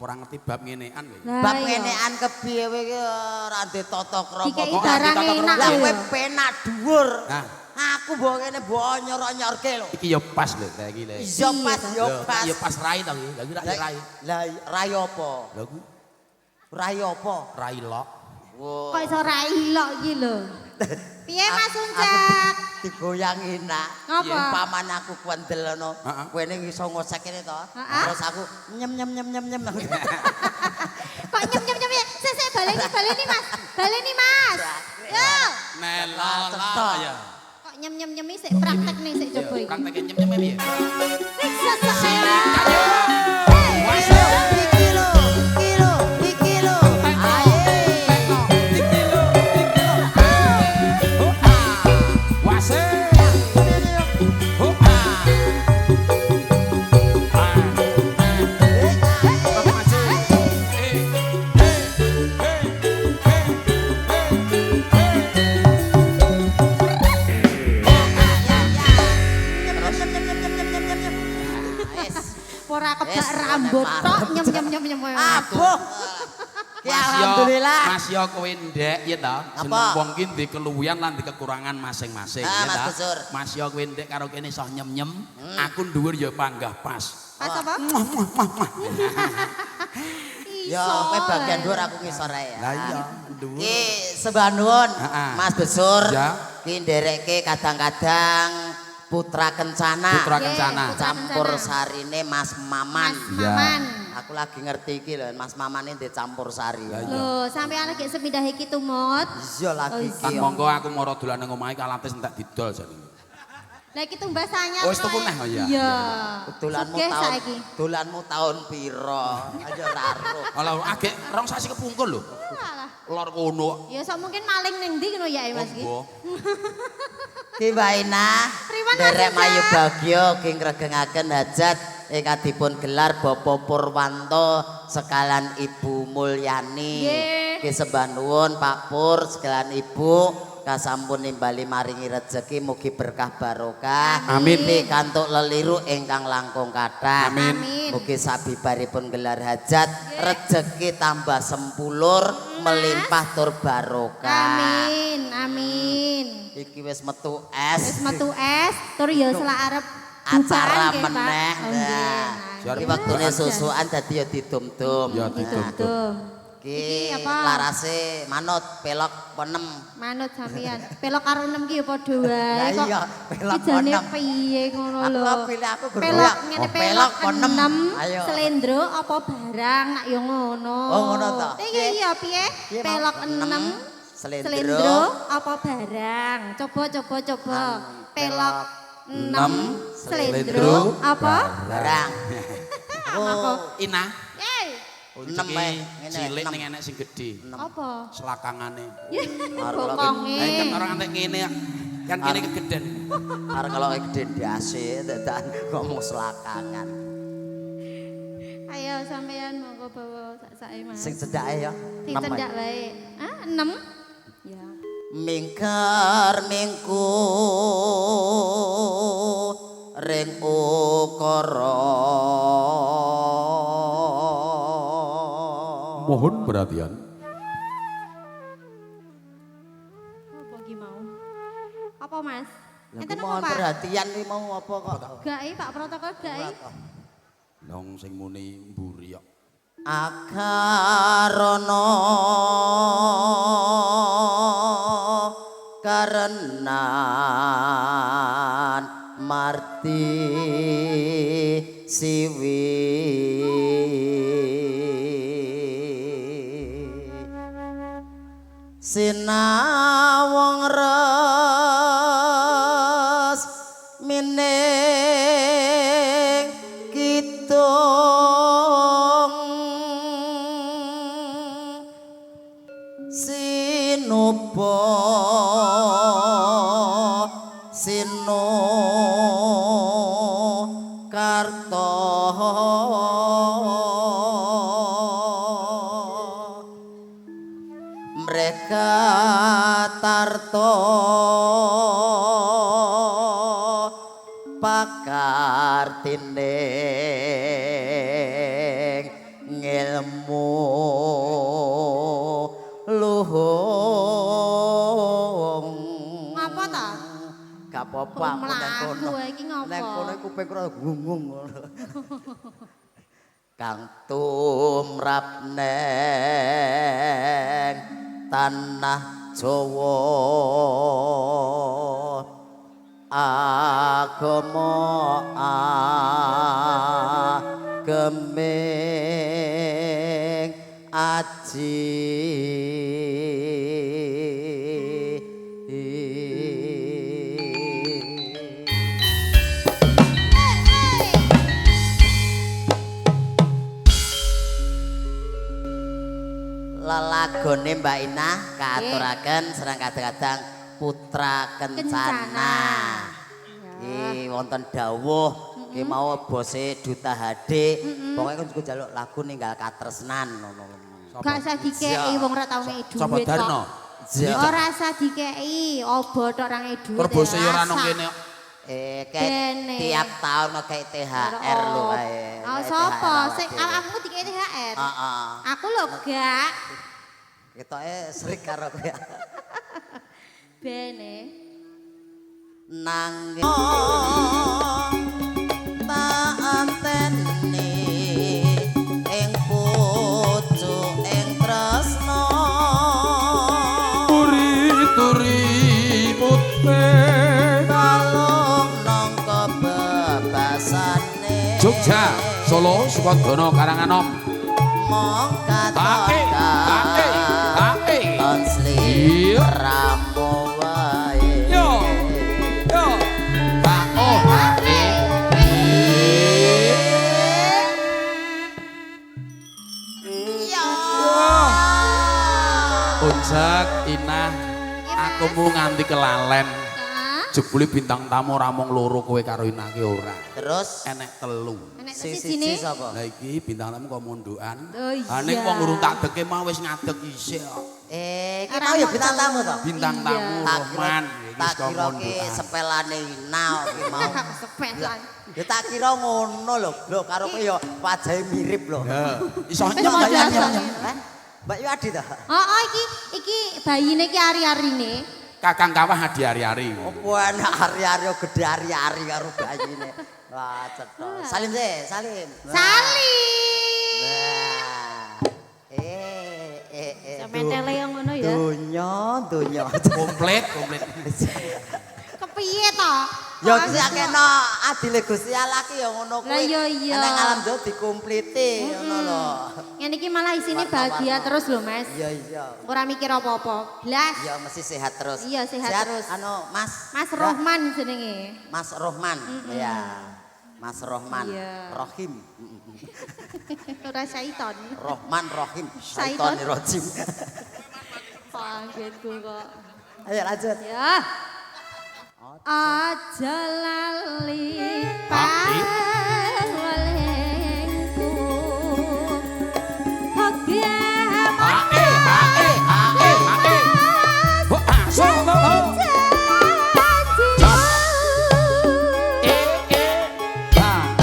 Ora ngerti bab ngenean kowe. Bab ngenean kepiye kowe iki ora ndek tata krama. Dikei Kok barang ora enak Lah lho. kowe penak dhuwur. Nah. Aku mbok ngene mbok nyor-nyorke lho. Iki ya pas lho, lah iki lho. Iya pas, ya pas. Ya pas rai to iki. Lah iki rak ya rai. Lah rai apa? Lah kuwi Rai apa? rai lok. Kok iso rai lok iki lho. Piye Mas Uncak? Digoyang enak. Ngapa? Umpamane aku kuwendel ngono, Heeh. kowe ning iso ngosek kene to. Heeh. Terus aku nyem nyem nyem nyem nyem. Kok nyem nyem nyem ya? Sik sik baleni baleni Mas. Baleni Mas. Yo. Melola ya. Kok nyem nyem nyem sik praktek nih sik coba iki. Praktek nyem nyem piye? Sik sik. Iki lho, iki lho, iki lho. Aye. Wase. Nyem nyem nyem nyem nyem nyem nyem nyem. Wis. Ora kebak Wis, rambut tok nyem nyem nyem nyem. Abuh. Ya alhamdulillah. Mas yo kowe ndek ya ta. Apa? Jeneng wong ki ndek keluwihan lan ndek kekurangan masing-masing Ah, ya Mas ta. Besur. Mas yo kowe ndek karo kene iso nyem-nyem, aku dhuwur ya panggah pas. Pas apa? Ya, kowe bagian dhuwur aku ngisor ae ya. Lah iya, dhuwur. Ki sembah nuwun Heeh. Mas Besur. Ya. Ki nderekke kadang-kadang Putra Kencana. Putra Nggih, Kencana. Putra Campur Kencana. sarine Mas Maman. Mas Ya. Maman. Aku lagi ngerti iki lho, Mas Maman ini campur sari. Lah iya. Lho, sampean lagi sepindah iki tumut. Iya lagi Oh, iki. Tan monggo aku mara dolan nang omahe kalates entek didol jane. Lah iki tumbas anyar. Oh, wis tuku neh, oh iya. Iya. Dolanmu Sugih tahun saiki. dolanmu tahun piro? Ayo raro. Alah agek rong sasi kepungkur lho. Alah. Lor kono. Ya sok mungkin maling ning ndi ngono ya Mas iki. Monggo. Ki Mbak Ina, Priwan, Mas nderek Ucap? Mayu Bagyo ki ngregengaken hajat ingkang dipun gelar Bapak Purwanto sekalian Ibu Mulyani. Nggih. Ki sembah nuwun Pak Pur sekalian Ibu kasampun nimbali maringi rejeki mugi berkah barokah. Amin. Pikantuk leliru ingkang langkung kathah. Amin. Amin. Mugi sabibaripun gelar hajat rejeki tambah sempulur melimpah tur barokah. Amin, amin. Iki wis metu es. Wis metu es, tur ya selak arep Acara bukaan nggih, Pak. meneh. Oh, nggih. Nah, Jar iki wektune susukan dadi ya didum-dum. Ya didum-dum. Didum. Ki Iki apa? larase manut pelok ponem. Manut sampean. Pelok karo 6 ki ya padha wae Lah kok. iya, pelok Ki jane enem. piye ngono Aku lho. pilih aku Pelok bergoyak. ngene Oh, pelok pelok po enem. 6 Ayo. Selendro apa barang nak yo ngono. Oh, ngono ta? Iya iya piye? Piye, Mau? Pelok Enem, 6 selendro. selendro apa barang? Coba coba coba. Pelok 6 selendro apa? Barang. Apa? Ina. Yeay. Enem Iki ae, ngene, cilik enem. ning enek sing gedhe. Apa? Selakangane. Bokonge. Lah kan orang antek ngene kan kene kegeden. Arep kalau gede ndase dadan ngomong selakangan. Ayo sampean monggo bawa sak-sake Mas. Sing cedhake ya. Sing enem ae. cendak wae. Ah, 6. Ya. Mingkar mingku ring ukara. Mohon perhatian. Apa ki mau? Apa Mas? Lah, Enten ku apa mohon Pak? perhatian iki mau apa kok? Gai Pak protokol gai. Long sing muni mburi kok. Akarana karenan marti siwi sinawang res mining kidung sinuba sinu karta mereka tarto pakartining ngilmu. Ilmu luhung. Ngapa ta? Gak apa-apa aku nang kono. Mlaku iki ngapa? Nang kono kuping kula gungung ngono. Kang tumrap neng tanah Jawa agama ageming aji. Lelagone Mbak Inah kaaturaken serang kadang-kadang Putra Kencana. Iki wonten dawuh iki mau bose Duta HD. Pokoke kon njaluk lagu ninggal katresnan ngono. Gak usah dikeki wong ora tau ngeki dhuwit. Sapa Darno? Ora usah dikeki, obo tok ora ngeki dhuwit. Terbose ya ora nang kene. Kayak tiap tahun kayak THR lho kae. Oh sapa? Sing awakmu dikeki THR? Heeh. Aku lho gak. Ketoke srik karo kowe. Bene. Nanging tak anteni ing pucuk ing tresna. Turi-turi putih kalung nangka bebasane. Jogja, Solo, Sukodono, Karanganom. Mong katon sliramu wae. Yo. Yo. K O H E. Yo. Puncak Inah, aku mu nganti kelalen. Jebule bintang tamu ora mung loro kowe karo Inah ki ora. Terus enek telu. Enek siji sapa? Lah iki bintang tamu kok mondokan. Oh Ha ning wong urung tak deke mau wis ngadeg isik kok. Iki mau ya bintang tamu to? Bintang tamu Rohman iki Tak saka kira ki mondokan. sepelane Inah iki mau. Sepelan. Ya tak kira ngono lho, lho karo kowe ya wajahe mirip lho. Ya, iso Wis nyem padha nyem asal. nyem. Mbak Yu Adi ta? Oh, iki iki bayine iki ari-arine. Kakang kawah adi ari-ari. Opo enak ari-ari gede ari-ari karo bayine. Wah, cetha. Salim sih, salim. Salim. Wah. Sementele yang ngono ya. Donya, donya. Komplit, komplit. Kepiye to? Ya iki akehno adile Gusti Allah ki ya ngono kuwi. Lah iya iya. Nang alam donya dikompliti ngono lho. Ngene iki malah isine bahagia terus lho, Mas. Iya iya. Ora mikir apa-apa. Blas. Iya mesti sehat terus. Iya, sehat terus. Anu Mas. Mas Rohman jenenge. Mas Rohman. Iya. Mas Rohman. Iya. Rohim. Ora syaiton. Rohman Rohim. Syaiton. Syaitonir rajim. Panggetku kok. Ayo lanjut. Ya. Aja lali pawalengku. Oke. A E A E A E A E. Ho a so ho. E E H H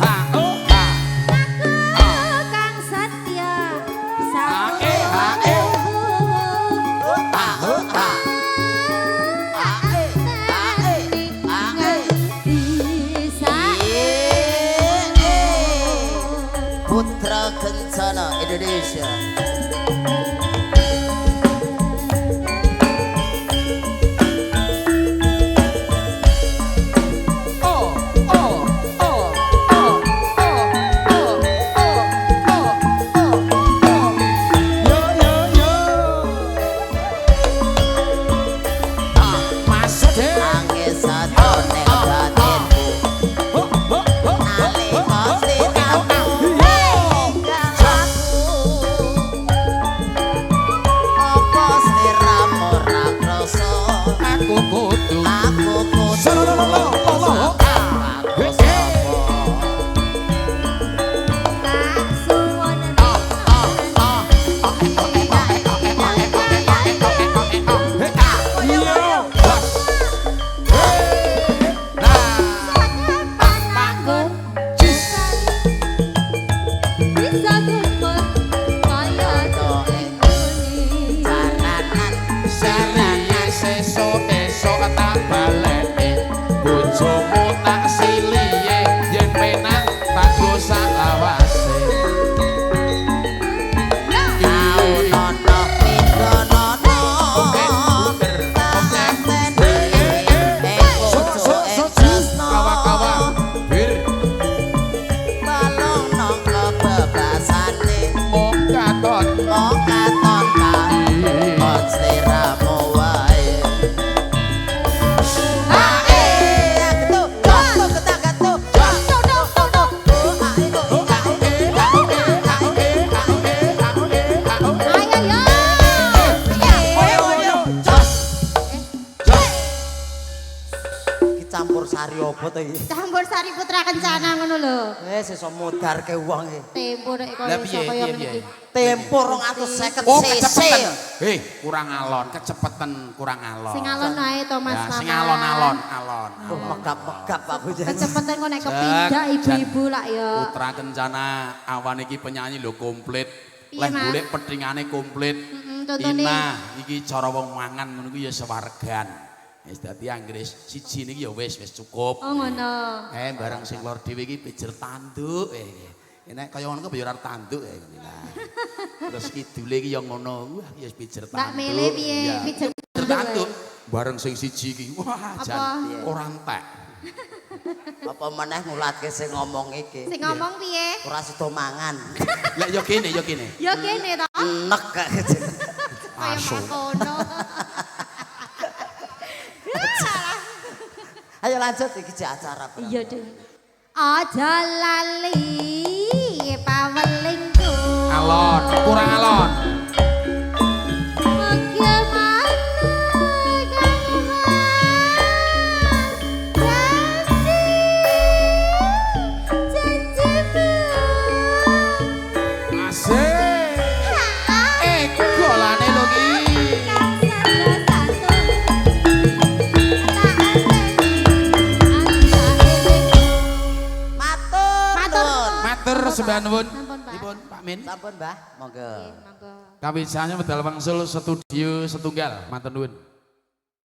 H O H. Kang Satya A E A E. A ho a. A E A E A E. Putra Kencana Indonesia. O O O O O O O O O O. Yo yo yo. Ah, masuk deh. Nangis satone batinku. Ho ho ho ho Nalika ho ho. sliramu Yo. ninggal aku. iki. Campur sari Putra Kencana ngono lho. Wis iso mudarke wong iki. Tempo nek Lah kaya iso piye kaya piye ngene piye. iki. Tempo 250 Oh, cc. kecepetan. Hei, kurang alon, kecepetan kurang alon. Sing alon ae to Mas Ya, sing Maman. alon-alon, alon. Oh, megap-megap aku jan. Kecepetan kok nek kepindak ibu-ibu lak ya. Putra Kencana awan iki penyanyi lho komplit. Piye, Leh Mas? golek petingane komplit. Heeh, contone. Inah iki cara wong mangan ngono kuwi ya sewargan. Wis dadi anggere siji niki ya wis wis cukup. Oh ngono. Bareng sing lor dhewe iki pijer tanduk. Nek kaya ngono ku ya ora tanduk ngene lah. Terus kidule iki ya ngono. Wah, ya pijer tanduk. Mbak Mele piye Iya. pijer Pijer tanduk. Bareng sing siji iki, wah jan Apa? ora entek. Apa meneh ngulatke sing ngomong iki. Sing ngomong piye? Ora sida mangan. Lah ya kene, ya kene. Ya kene to. Enek gak gitu. Kaya Asu. makono. Ayo lanjut iki jek acara. Bro. Iya deh. Aja lali pawelingku. Alon, kurang alon. Bagaimana kang Mas? Janji, janjimu. Asik. Golane lho ki. Kang satu tak anteni anta Matur. Matur nuwun. Matur sembah nuwun. Sampun, Pak. Dipun Pak Min. Sampun, Mbah. Monggo. Nggih, monggo. Kawisane medal wangsul studio setunggal. Matur nuwun.